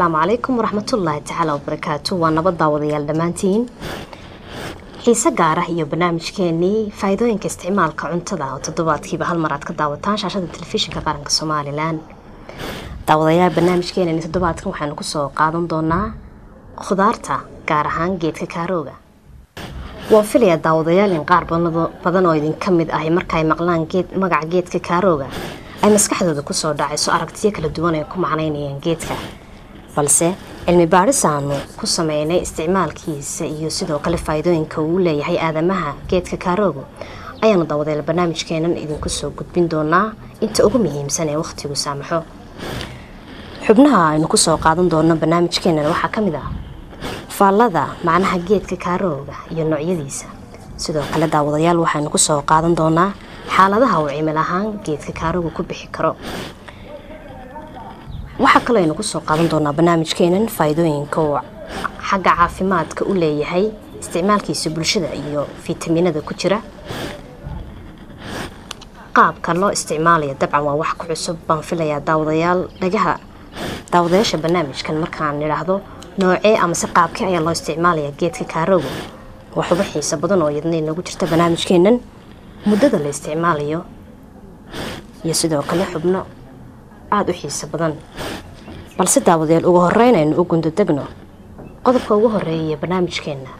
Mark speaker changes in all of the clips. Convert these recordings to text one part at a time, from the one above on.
Speaker 1: Asalaamu calaykum waraxmatullaahi tacaala wabarakaatu. Waa nabad daawadayaal dhammaantiin. Xiise gaar ah iyo barnaamijkeenii faa'iidooyinka isticmaalka cuntada oo toddobaadkiiba hal mar aad ka daawataan shaashada telefishinka qaranka Somalilan. Daawadayaal, barnaamijkeenani toddobaadkan waxaanu kusoo qaadan doonaa khudaarta, gaar ahaan geedka kaarooga. Waan filayaa daawadayaal in qaar badan oo idinka mid ahi marka ay maqlaan geed magaca geedka kaarooga ay maskaxdooda kusoo dhacayso aragtiyo kala duwan ay ku macnaynayaan geedka, balse cilmi baadhis aanu ku sameynay isticmaalkiisa iyo sidoo kale faa'iidooyinka uu leeyahay aadamaha geedka kaaroogu ayaanu daawadayaal barnaamijkeenan idinku soo gudbin doonaa inta ugu muhiimsan ee wakhtigu saamaxo. Xubnaha aynu kusoo qaadan doono barnaamijkeenan waxaa ka mid ah faallada macnaha geedka kaarooga iyo noocyadiisa. Sidoo kale daawadayaal, waxaynu kusoo qaadan doonaa xaaladaha uu cimil ahaan geedka kaarooga ku bixi karo. Waxaa kaloo aynu kusoo qaadan doonaa barnaamijkeenan faa'iidooyinka uu xagga caafimaadka u leeyahay isticmaalkiisa bulshada iyo fitamiinada ku jira, qaabka loo isticmaalayo. Dabcan waa wax ku cusub baan filayaa daawadayaal dhagaha daawadayaasha barnaamijkan markaan idhaahdo noocee amase qaabkee ayaa loo isticmaalaya geedka kaarooga. Waa xubo xiiso badan oo iyadna inoogu jirta barnaamijkeenan, muddada la isticmaalayo iyo sidoo kale xubno aada u xiiso badan. Balse daawadayaal, ugu horeyn aynu u gundodegno qodobka ugu horeeya ee barnaamijkeenna,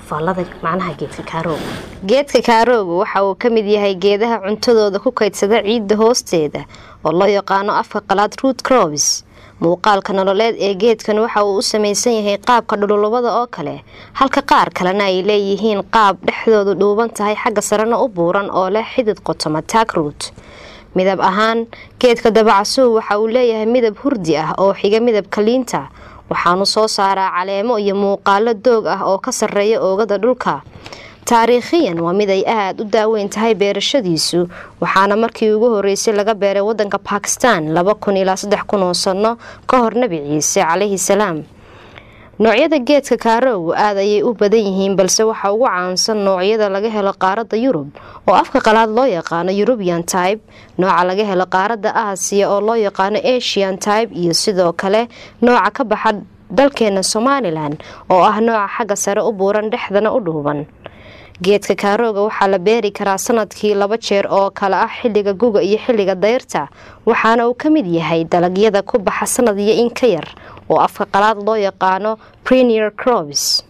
Speaker 1: faallada macnaha geedka kaarooga.
Speaker 2: Geedka kaaroogu waxa uu ka mid yahay geedaha cuntadooda ku kaydsada ciidda hoosteeda oo loo yaqaano afka qalaad root crops. Muuqaalka nololeed ee geedkan waxa uu u samaysan yahay qaabka dhululubada oo kale, halka qaar kalena ay leeyihiin qaab dhexdoodu dhuuban tahay, xagga sarena u buuran oo leh xidid qotoma, taproot. Midab ahaan geedka dabacasuhu waxa uu leeyahay midab hurdi ah oo xiga midabka liinta. Waxaanu soo saaraa caleemo iyo muuqaalo doog ah oo ka sarreeya oogada dhulka. Taariikhiyan waa mid ay aada u daaweyn tahay beerashadiisu, waxaana markii ugu horeysay laga beeray wadanka Bakistan 2000 ilaa 3000 oo sano ka hor Nebi Ciise calayhi salaam. Noocyada geedka kaaroogu aada ayay u badan yihiin, balse waxaa ugu caansan noocyada laga helo qaaradda Yurub oo afka qalaad loo yaqaano European type, nooca laga helo qaaradda Aasiya oo loo yaqaano Asian type, iyo sidoo kale nooca ka baxa dalkeena Somalilan oo ah nooca xagga sare u buuran, dhexdana u dhuuban. Geedka kaarooga waxaa la beeri karaa sanadkii laba jeer oo kale ah xilliga guga iyo xilliga dayrta, waxaana uu ka mid yahay dalagyada ku baxa sanad iyo in ka yar oo afka qalaad loo yaqaano perennial crops.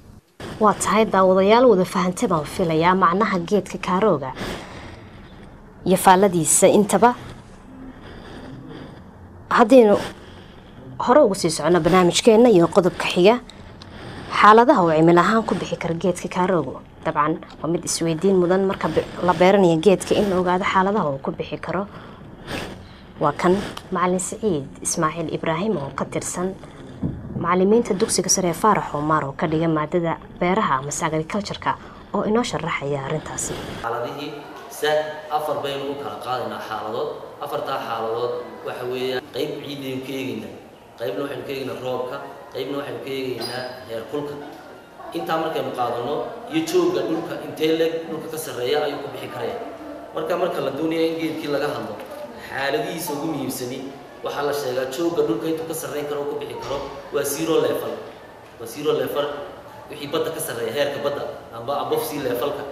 Speaker 1: Waa tahay daawadayaal, wada fahante baan filayaa macnaha geedka kaarooga iyo faalladiisa intaba. Haddaynu hore ugu sii socono barnaamijkeena iyo qodobka xiga, xaaladaha uu cimil ahaan ku bixi karo geedka kaaroogu. Dabcan waa mid isweydiin mudan marka la beeranayo geedka in la ogaado xaaladaha uu ku bixi karo. Waa kan macalin Siciid Ismaaciil Ibraahim oo ka tirsan macalimiinta dugsiga sare ee Faarax Oomaar oo ka dhiga maadada beeraha amase agriculture-ka oo inoo sharaxaya arrintaasi.
Speaker 3: Xaaladihii se afar baynu u kala qaadaynaa xaaladood. Afartaa xaaladood waxa weeyaan: qayb ciidaynu ka eegaynaa, qaybna waxaynu ka eegaynaa roobka, qaybna waxaynu ka eegaynaa heerkulka. Intaa markaynu qaadano iyo joogga dhulka, intee leeg dhulka ka sarreeya ayuu ku bixi karaya. Marka la doonaya in geedkii laga hadlo xaaladihiisa ugu muhiimsani, waxaa la sheegaa joogga dhulka intuu ka sarreyn karo ku bixi karo waa zero level. Waa zero level wixii badda ka sarreeya, heerka badda amba above sea levelka.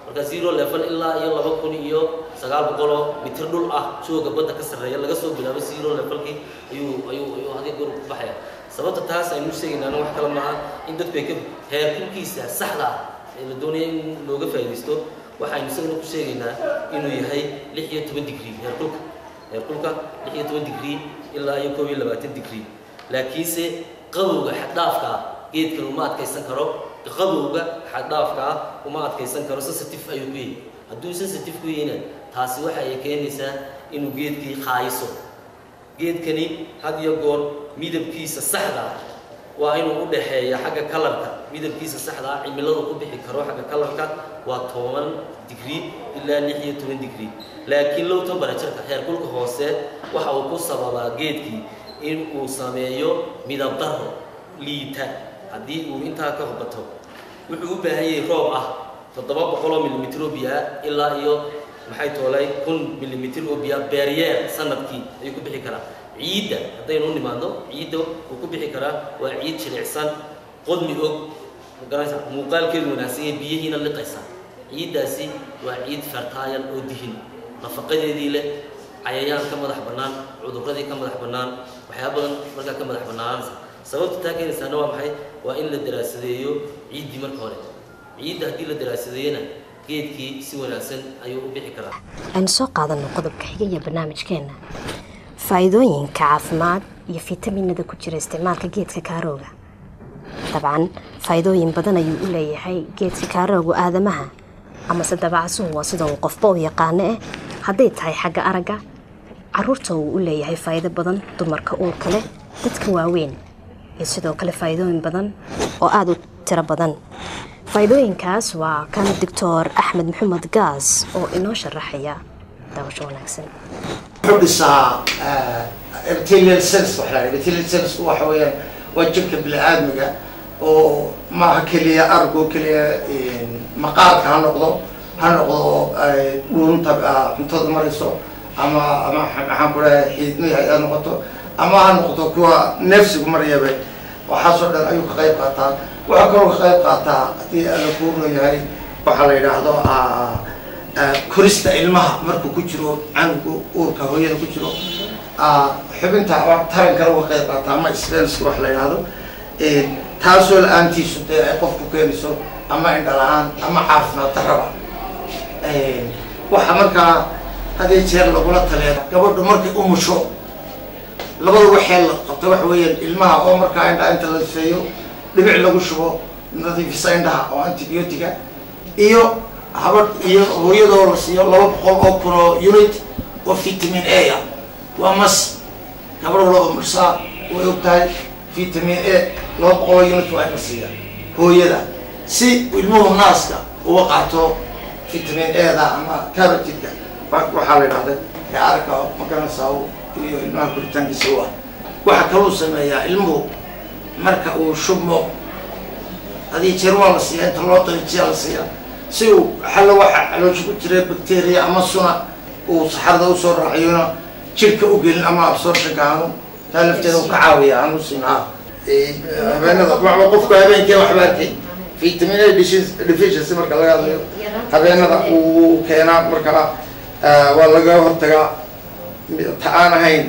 Speaker 3: Marka zero level ilaa iyo 2900 mitir dhul ah jooga badda ka sarreeya laga soo bilaabo zero levelkii ayuu hadii goor ku baxaya. Sababta taas aynu sheegaynaana wax kale maaha in dadku ay ka heerkulkiisa saxda ah ee la doonaya in looga faa'iidaysto. Waxaynu isagana ku sheegaynaa inuu yahay 16 degree heerkulka, 16 degree ilaa iyo 21 degree. Laakiinse qabowga xaddhaafka ah geedkan uma adkaysan karo. Qabowga xaddhaafka ah uma adkaysan karo, sensitive ayuu ku yahay. Hadduu sensitive ku yahayna, taasi waxa ay keenaysaa inuu geedkii khaayiso. Geedkani had iyo goor midabkiisa saxda ah waa inuu u dhaxeeya xagga colorka. Midabkiisa saxda ah cimiladu ku bixi karo xagga colorka waa 10 degree ilaa 16 degree. Laakiin low temperature-ka, heerkulka hoose, waxa uu ku sababaa geedkii in uu sameeyo midab darro liita haddii uu intaa ka bato. Wuxuu u baahan yahay roob ah 700 milimitir oo biyo ah ilaa iyo maxay toolay 1000 milimitir oo biyo per year, sanadkii ayuu ku bixi karaa. Ciidda haddaynu u nimaadno, ciidda wuu ku bixi karaa. Waa ciid jilicsan, qodmi og, magaranaysa, muuqaalkeedu wanaagsan yahay, biyihiina liqaysa. Ciiddaasi waa ciid fertile oo dihin, nafaqadeedii leh, cayayaan ka madax bannaan, cudurradii ka madax bannaan, waxyaaba badan markaa ka madax bannaananaysa. Sababta taa keenaysaana waa maxay? Waa in la daraasadeeyo ciiddii marka hore. Ciidda haddii la daraasadeeyana, geedkii si wanaagsan ayuu u bixi karaa.
Speaker 1: Aynu soo qaadano qodobka xiga iyo barnaamijkeena, faa'iidooyinka caafimaad iyo fitaminada ku jira isticmaalka geedka kaarooga. Dabcan faa'iidooyin badan ayuu u leeyahay geedka kaaroogu aadamaha, amase dabacasuhu, waa sida uu qofba u yaqaano. Hadday tahay xagga aragga, caruurta uu u leeyahay faa'iido badan, dumarka uurka leh, dadka waaweyn, iyo sidoo kale faa'iidooyin badan oo aada u tiro badan. Faa'iidooyinkaas waa kan Doctor Axmed Maxamed Gaas oo inoo sharaxaya. Daawasho wanaagsan.
Speaker 4: Wuxuu dhisaa epithelial cells. Waxa la epithelial cells waxa weeyaan waa jirka bini'aadmiga oo maaha keliya aragoo keliya, maqaarka ha noqdo, ha noqdo dhuunta cuntada marayso, ama maxaan ku dhahay, xididmihi ha noqoto, ama ha noqoto kuwa neefsigu marayaba, waxaasoo dhan ayuu ka qayb qaataa. Waxaa kaloo ka qayb qaataa, haddii Alla kuu roon yahay, waxaa la yidhaahdo korista ilmaha markuu ku jiro canugu uurka hooyada ku jiro. Xubinta tarankana uga qayb qaataa, ama spermska wax la yidhaahdo, taasoo la-aantiisu dee ay qofku keenayso ama indha la-aan ama caafimaad darraba. Waxaa markaa hadii jeer lagula taliya gabadhu markay umusho, labada waxee la qabta waxa weeyaan ilmaha oo markaa indhaha inta la feeyo dhibic lagu shubo nadiifisa indhaha oo antibiotica, iyo habadh iyo hooyadoo la siiyo 200,000 oo unit oo vitamin A ah. Waa mas gabadh loo umursaa way og tahay vitamin A 200 oo unit waa in la siiya hooyada, si ilmuhu naaska uga qaato vitamin A da ama carotinka waxaa la yidhahda ee aragga magaranaysaa iyo ilmaha koritaankiisa u ah. Waxaa kaluu sameeyaa ilmuhu marka uu shubmo, hadii jeer waa la siiya, inta loo dalijiya la siiya, si uu xallo waxa caloosha ku jira bacteria ama suna uu saxarada usoo raaciyona jirka u gelin, ama absorptionka aanu taa lafteeda uu ka caawiya aanu siin. Ha, habeenada waxba qofku habeenkii waxba arkay. Vitamin A deficiency marka laga hadlayo, habeenada uu keenaa, markaa waa laga hortagaa. Ta aan ahayn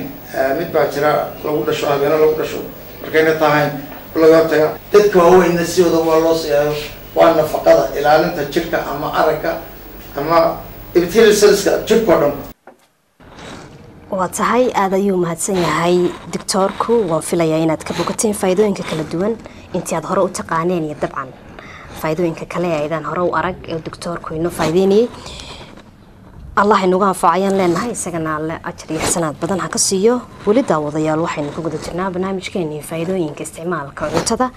Speaker 4: mid baa jira lagu dhasho, habeeno lagu dhasho, markayna tahayn laga hortagaa. Dadka waaweynna sidooda waa loo siiyaayo, waa nafaqada ilaalinta jirka ama aragga ama epithelial cellska jirka o dhan.
Speaker 1: Waa tahay, aada ayuu mahadsan yahay doctoorku. Waan filayaa inaad ka bogateen faa'iidooyinka kala duwan intii aad hore u taqaaneen, iyo dabcan faa'iidooyinka kale ee aydaan hore u arag ee doctoorku inoo faa'iideynayay. Allah inagu anfaco ayaan leenahay, isagana Alle ajar iyo xasanaad badan ha ka siiyo. Weli daawadayaal, waxaynu ku guda jirnaa barnaamijkeeni faa'iidooyinka isticmaalka cuntada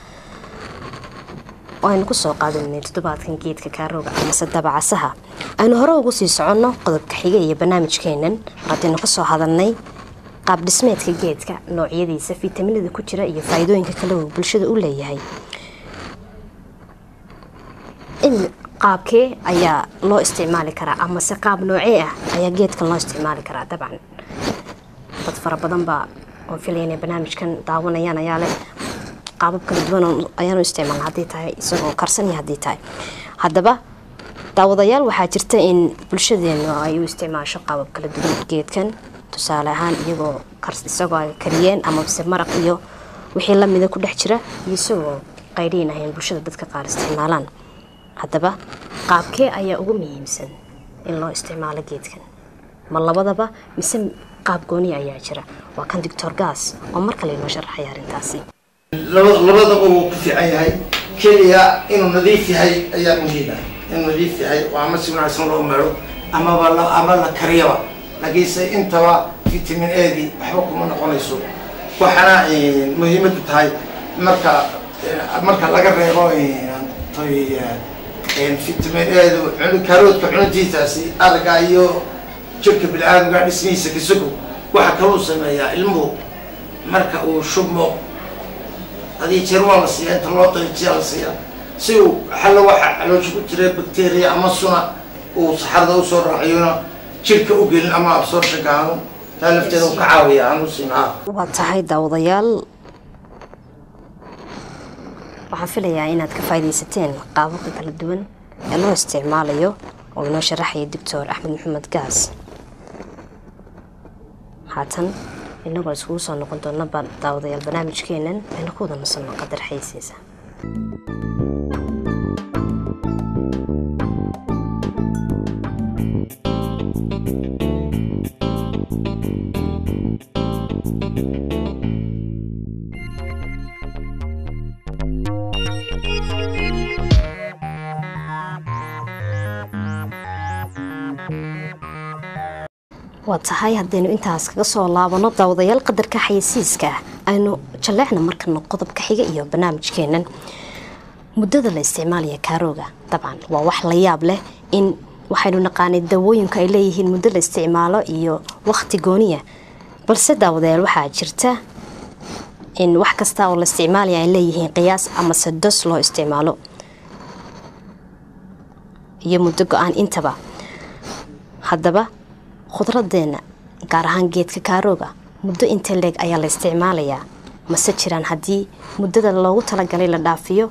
Speaker 1: oo aynu kusoo qaadanay toddobaadkan geedka kaarooga amase dabacasaha. Aynu hore ugu sii soconno qodobka xiga iyo barnaamijkeenan. Mar haddaynu kasoo hadalnay qaab dhismeedka geedka, noocyadiisa, fitaminada ku jira iyo faa'iidooyinka kale uu bulshada u leeyahay, in qaabkee ayaa loo isticmaali karaa, amase qaab noocee ah ayaa geedkan loo isticmaali karaa? Dabcan dad fara badan baa oon filaya inay barnaamijkan daawanayaan ayaa leh qaabab kala duwan ayaanu isticmaalna, haddii tahay isagoo karsan iyo haddii tahay. Haddaba daawadayaal, waxaa jirta in bulshadeenu ay u isticmaasho qaabab kala duwan geedkan. Tusaale ahaan, iyagoo isagoo ay kariyeen amase maraq iyo wixii lamida ku dhex jira, iyo isagoo qaydhiin ahayn bulshada dadka qaar isticmaalaan. Haddaba qaabkee ayaa ugu muhiimsan in loo isticmaalo geedkan? Ma labadaba mise qaab gooni ayaa jira? Waa kan Doctor Gas oo mar kale inoo sharaxaya arrintaasi.
Speaker 4: Labadaba wuu ku fiican yahay, keliya inuu nadiif yahay ayaa muhiim ah, inuu nadiif yahay oo ama si wanaagsan loo meedho amaba la ama la kariyaba, laakiinse intaba vitamin A di waxba kuma noqonayso. Waxaana muhiimadu tahay marka laga reebo toy vitamin A du, karoodka cunadiisaasi aragga iyo jirka bini'aadamka dhismihiisa kasogow, waxaa kaluu sameeyaa ilmuhu marka uu shubmo, hadii jeer waa la siiya, inta loo dalijiya la siiya, si uu xallo waxa caloosha ku jira bacteria ama suna uu saxarada usoo raaciyona jirka u gelin, ama absorptionka aanu Taa lafteeda uu ka caawiya aan u siinaa.
Speaker 1: Waa tahay daawadayaal, waxaan filayaa inaad ka faaidaysateen qaababka kala duwan ee loo isticmaalayo oo inoo sharaxaya Doctor Axmed Maxamed Gaas. Haatan inagoo iskugu soo noqon doona daawadayaal barnaamijkeenan, aynu ku wada nasanno qadar xayeysiisa. Waa tahay, haddaynu intaas kaga soo laabano daawadayaal qadarka xayeysiiska, aynu jalleecna markana qodobka xiga iyo barnaamijkeenan, muddada la isticmaalaya kaarooga. Dabcan waa wax la yaab leh in waxaynu naqaanay dawooyinku ay leeyihiin muddo la isticmaalo iyo wakhti gooniya, balse daawadayaal waxaa jirta in wax kasta oo la isticmaalaya ay leeyihiin qiyaas amase dos loo isticmaalo iyo muddo go-aan intaba. Haddaba khudradeena, gaar ahaan geedka kaarooga, muddo intee leeg ayaa la isticmaalayaa? Mase jiraan haddii muddada loogu talagalay la dhaafiyo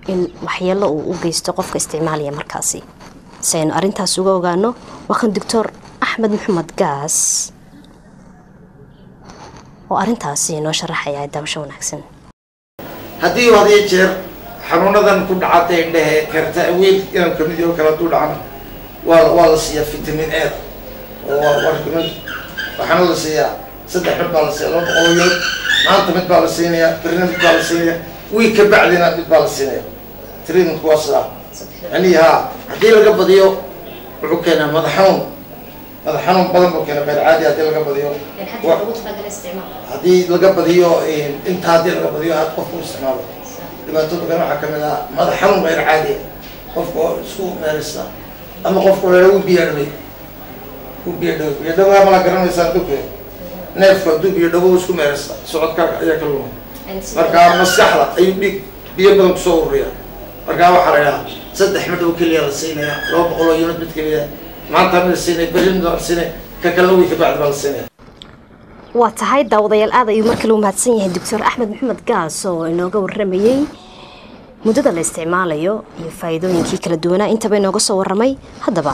Speaker 1: in waxyeelo uu u geysto qofka isticmaalaya markaasi? Si aynu arrintaas uga ogaano, waa kan Doctor Axmed Maxamed Gaas oo arrintaasi inoo sharaxaya. Daawasho wanaagsan.
Speaker 4: Haddii had iyo jeer xanuunadan ku dhacata indhehe karta wiil inaan kamid yaho kale hadduu dhacana, waa la siiyaa vitamin A oo waa recommend. Waxaana la siiyaa 3 mid baa la siiya, 200 yar maanta mid baa la siinaya, berrina mid baa la siinaya, wiig ka bacdina mid baa la siinaya. Treatmentku waa sidaa. Yani ha haddii laga badiyo wuxuu keenaa madax xanuun, madax xanuun badan buu keenaa, qeyr caadi haddii laga badiyo. Haddii laga badiyo inta, haddii laga badiyo aad qofku isticmaalo, dhibaatada kale waxaa kamid ah madax xanuun qeyr caadi ah, qofka oo isku meerista ama qofka wuu biyo dhaway, wuu biyo dhaway. Biyo dhawaa mala garanaysaa duke neefka hadduu biyo dhawo isku meerista, socodka ayaa ka luma. Marka maskaxda ayuu dhiig biyo badan kusoo ururiya. Marka waxaa la idhaha 3 mid oo keliya la siinaya, 200 oo unit mid keliya maanta mid la siinaya, berri mid la siinaya, ka kalena wiil ka bacdi baa la siinaya.
Speaker 1: Waa tahay daawadayaal, aad ayuu markale u mahadsan yahay Doctor Axmed Maxamed Gaas oo inooga waramayey muddada la isticmaalayo iyo faa'iidooyinkii kala duwanaa intaba inooga soo waramay. Haddaba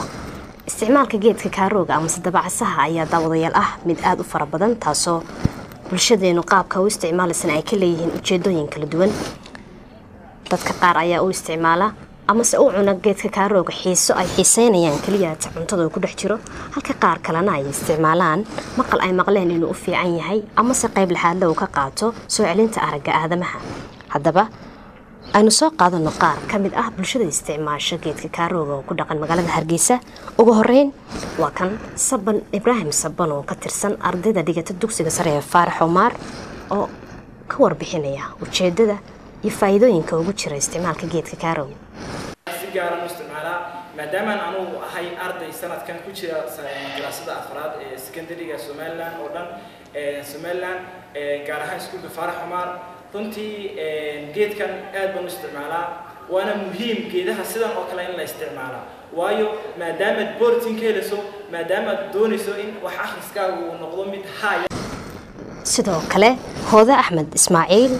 Speaker 1: isticmaalka geedka kaarooga amase dabacasaha ayaa daawadayaal ah mid aada u fara badan, taasoo bulshadeenu qaabka u isticmaalaysana ay ka leeyihiin ujeedooyin kala duwan. Dadka qaar ayaa u isticmaala amase u cuna geedka kaarooga xiiso ay xiiseynayaan keliya cuntada uu ku dhex jiro, halka qaar kalena ay isticmaalaan maqal ay maqleen inuu u fiican yahay amase qayb lixaadle uu ka qaato soo celinta aragga aadamaha. Haddaba aynu soo qaadano qaar ka mid ah bulshada isticmaasha geedka kaarooga oo ku dhaqan magaalada Hargeysa. Ugu horeyn waa kan Saban Ibraahim Saban oo ka tirsan ardayda dhigata dugsiga sare ee Faarax Omaar oo ka warbixinaya ujeedada iyo faa'iidooyinka ugu jira isticmaalka geedka kaarooga.
Speaker 5: Si gaaran u isticmaalaa maadaamaan anugu ahay arday sanadkan ku jira galaasada afraad ee secondary-ga Somaliland oo dhan, Somaliland gaar ahaan iskuulka Faarax Cumaar. Runtii geedkan aad baan u isticmaalaa, waana muhiim geedaha sidan oo kale in la isticmaalaa, waayo maadaamaad borotiin ka helayso, maadaamaad doonayso in wax akhriskaagu uu noqdo mid haya.
Speaker 1: Sidoo kale Hooda Axmed Ismaaciil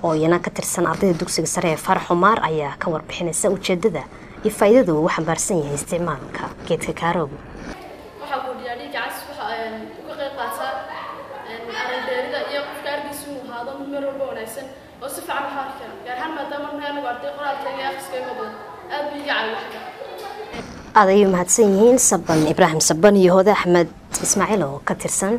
Speaker 1: oo iyana ka tirsan ardayda dugsiga sare ee Faarax Cumaar ayaa ka warbixinaysa ujeedada iyo faa'iidada uu xambaarsan yahay isticmaalka geedka kaarooga.
Speaker 6: Waxaa kordhiyaa dhiigga cas, waxa uu ka qayb qaataa aragdheerida iyo qofka argiisa inuu ahaado mid meel walba wanaagsan oo si fiican wax arki kara, gaar ahaan maadaama nahay anagu arday qoraalkayga iyo akhriskayga badan, aad buu iga caawiya xagga.
Speaker 1: Aad ayay mahadsan yihiin Saban Ibraahim Saban iyo Hooda Axmed Ismaaciil oo ka tirsan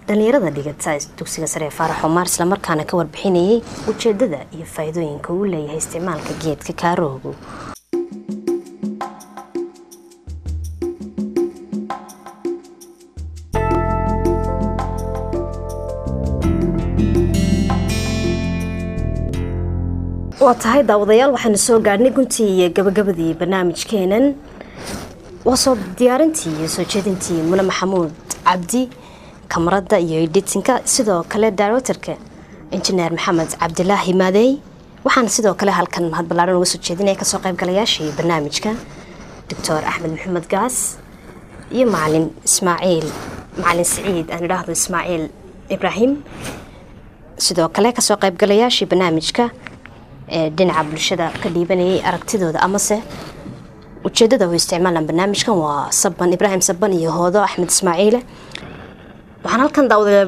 Speaker 1: dhalinyarada dhigata dugsiga sare ee Faarax Cumaar, islamarkaana ka warbixinayay ujeedada iyo faa'iidooyinka uu leeyahay isticmaalka geedka kaaroogu. Waa tahay daawadayaal, waxaanu soo gaadhnay guntii iyo gabagabadii barnaamijkeenan. Waa soo diyaarintii iyo soo jeedintii Mune Maxamuud Cabdi, kamarada iyo editinka, sidoo kale directorka Injineer Maxamed Cabdilaahi Maadey. Waxaana sidoo kale halkan mahad ballaaran uga soo jeedinaya kasoo qaybgalayaashii barnaamijka, Doctor Axmed Maxamed Gaas iyo Macalin Ismaaciil Macalin Siciid, aan idhaahdo Ismaaciil Ibraahim. Sidoo kale kasoo qaybgalayaashii barnaamijka ee dhinaca bulshada ka dhiibanayay aragtidooda amase ujeedada u isticmaalan barnaamijkan waa Saban Ibraahim Saban iyo Hoodo Axmed Ismaaciile. Waxaan halkan daawada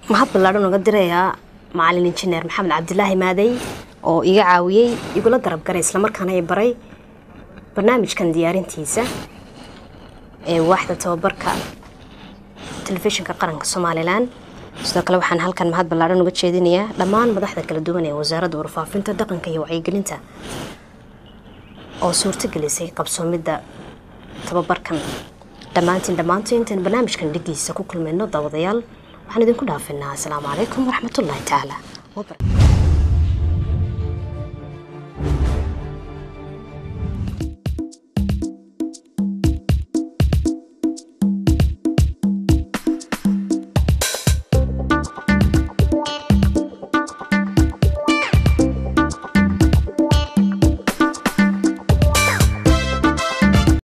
Speaker 1: mahad ballaadhan uga dirayaa macalin injineer Maxamed Cabdilaahi Maadey oo iga caawiyey, igula garab garay, islamarkaana i baray barnaamijkan diyaarintiisa ee waaxda tababarka Telefishinka Qaranka Somalilan. Sidoo kale waxaan halkan mahad ballaadhan uga jeedinayaa dhammaan madaxda kala duwan ee Wasaaradda Warfaafinta, Dhaqanka iyo Wacyigelinta oo suurto gelisay qabsoomidda tababarkan. Dhammaantiin dhammaantiin, intaan barnaamijkan dhigiisa ku kulmayno, daawadayaal, waxaan idinku dhaafinaa asalaamu calaykum waraxmatullaahi tacaala wabarakatu.